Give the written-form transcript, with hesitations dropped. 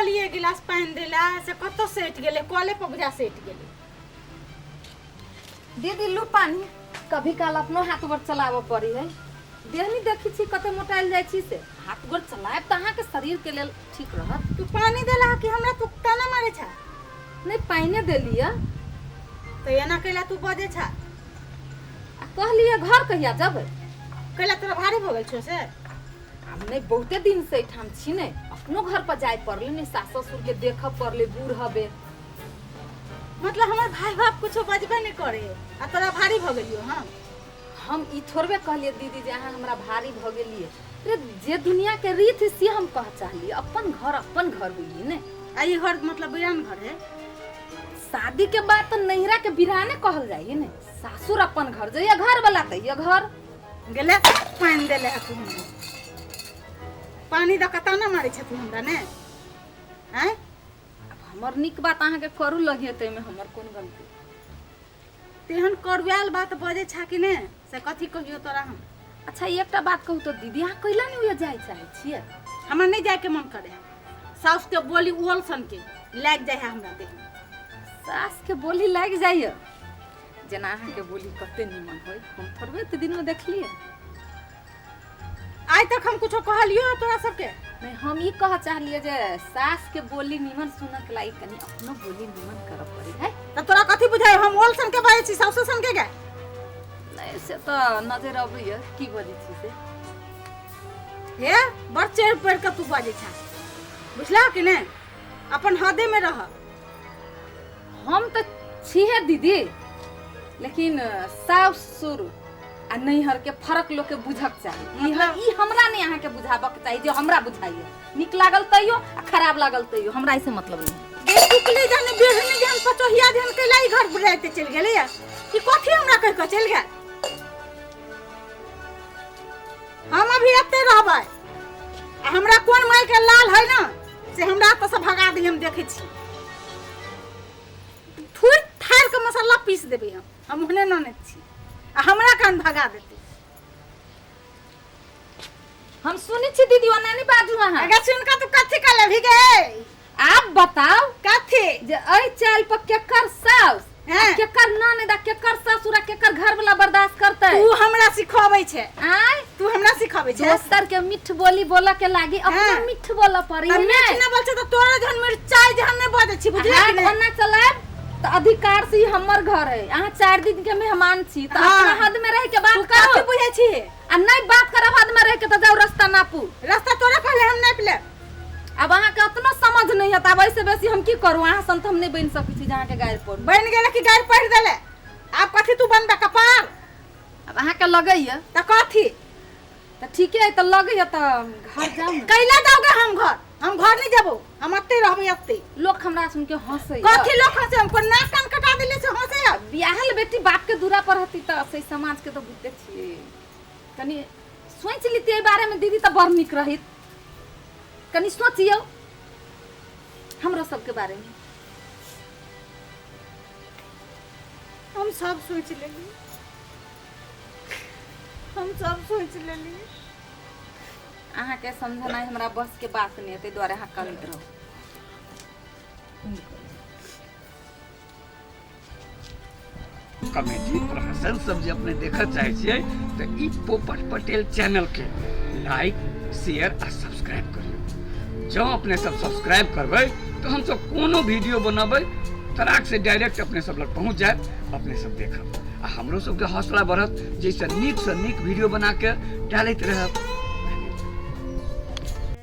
कहलिए गिलास पानि देला से कतऽ सटि गेलै, कले पर बुझा सटि गेलै। दीदी लू पानी। कभी काल अपनो हाथ गोर चलाबऽ पड़ी है। देह नहीं देखी छी कते मोटायल जाइ छी, से हाथ गोर चलायब तऽ अहाँके शरीर के लेल ठीक रहत। तू पानी देला कि हमरा तू ताना मारे छा? नहीं, पानिए देलियै। तऽ एना कैला तू बजै छा? आ कहलियै घर कहिया जबै? कैला तोरा भारी भऽ गेल छौ से? आब नहि, बहुते दिन से एहिठाम छी ने, अपनो घर पर जाय पड़लै ने, सास ससुर के देखऽ पड़लै, बूढ़ हबे। मतलब हमर भाई बाप कुछो बजबे नहीं करे आ तोरा भारी भऽ गेलियो? हम ई थोड़बे कहलियै दीदी जे अहाँ हमरा भारी भऽ गेलियै। रे, जे दुनिया के रीत है से हम कह चाहलियै। अपन घर अपन घर होइए ने। आ ई घर मतलब बिरान घर है? शादी के बाद तो नैहरा के बिराने कहल जाइए ने। सासुर अपन घर, जइया घर वाला तैया घर। गेले पानि देले है तू हमरा, पानी दऽ कऽ ताना मारै छै तू हमरा ने? आँय? आब हमर नीक बात अहाँके करू लगिए, ताहिमे हमर कोन गलती? तेहन करुआयल बात बजै छा कि ने, से कथी कहियो तोरा हम। अच्छा, एकटा बात कहू तऽ दीदी, अहाँ कैला नहि जाय चाहै छियै? हमरा नहि जायके मन करे है। साउस के बोली ओल सन के लागि जाइ है हमरा देह में। सास के बोली लागि जाइए? जेना अहाँके बोली कते नीमन होय, हम थोड़बे एते दिनमे देखलियै। आइ तक हम कुछो कहलियो तोरा सबके? नहीं, हम ई कह चाहलियै जे सास के बोली नीमन सुनक लागी कनी अपनो बोली नीमन करऽ पड़े है। तऽ तोरा कथी बुझाइ, हम ओल सन के बजै छी साउसो सन के गे? नहीं, से तऽ नजर अबैया की बजै छी से। हे, बड़ चढ़ि पढ़ि कऽ तू बजै छा, बुझलह कि नहि? अपन हदे में रह। हम तऽ छिहे दीदी, लेकिन साउस ससुर आ नैहर के फर्क लोग के बुझक चाही। ई हमरा नहीं अहाँके बुझाबक चाही, जे हमरा बुझाइए। नीक लागल तैयो आ खराब लागल तैयो, हमरा ऐसे मतलब नहीं। बेटुकली जाने बेहनी जहन पचोहिया जहन कैला ई घर बुलाइते चलि गेलैया? ई कथी हमरा कहि कऽ चलि गेल? हम अभी एते रहबै आ हमरा कोन माय के लाल है ना से हमरा एतऽ से भगा दी, हम देखै छी। थुरि थारि के मसाला पीस देबै हम। हम ओहने ननद छी आ हमरा कान भगा देतै? हम सुनै छी दीदी, ओना नहीं बाजू अहाँ। अगर सुन कऽ तू कथी कऽ लेबही गे? आब बताउ। कथी? जे एहि चाल पर केकर साउस आ हैं? केकर ननद आ केकर ससुर आ केकर घर वाला बर्दाश्त करतै? तू हमरा सिखबै छै? आय? तू हमरा सिखबै छै? दोसर के मीठ बोली बोलऽ के लागी अपना मीठ बोलऽ पड़ी तऽ ने। मीठ नहि बोल छै तऽ तोरा जहन मिरचाई जहन नहि बजै छी, बुझलियै अहाँ कि नहि? ओना चलायब तऽ अधिकार से ई हमर घर है। अहाँ 4 दिन के मेहमान छी तऽ हाँ। अपना हद में रह के बात तू करू। कथी बुझै छी? आ नहीं बात करब हद में रह के तऽ जाउ रास्ता नापू। रास्ता तोरा कहले, हम नापि लेब। आब अहाँके अपनो समझ नहीं है, आब ऐसे बेसी हम की करू? अहाँ सन तऽ हम नहीं बनि सकै छी जे अहाँके गारि पड़ू। बनि गेलै कि गारि पढ़ि देले? आब कथी तू बनबे कपार? आब अहाँके लगैया। तऽ कथी? तऽ ठीके है, तऽ लगैया तऽ घर जाउ ने। कैला जाओगे हम घर? हम घर नहीं जेबो, हम अत्ते रहबै अत्ते। लोक हमरा सुन के हंसै। कथी लोक हंसे? हमको नाक कान कटा देले से हंसे अब? बियाहल बेटी बाप के दूरा पर हती तऽ से समाज के तऽ बुझते छियै। कनि सोचि लितियै एहि बारे में दीदी तऽ बड़ नीक रहित। कनि सोचियौ हमरो सबके बारे में। हम सब सोच लेली, हम सब सोच लेली। अहाँके समझनाइ हमरा बस के बात नहि, ताहि दुआरे अहाँ करैत रहू। कॉमेडी प्रहसन सब जे अपने देखऽ चाहै छियै तऽ ई पोपट पटेल चैनलके लाइक, शेयर आ सब्सक्राइब करियौ। जँ अपने सब सब्सक्राइब करबै तऽ हमसब कोनो वीडियो बनबै तराक से डायरेक्ट अपने सब लग पहुँच जायत, अपने सब देखब आ हमरो सबके हौसला बढ़त, जाहिसँ नीकसँ नीक वीडियो बना के डालैत रहब।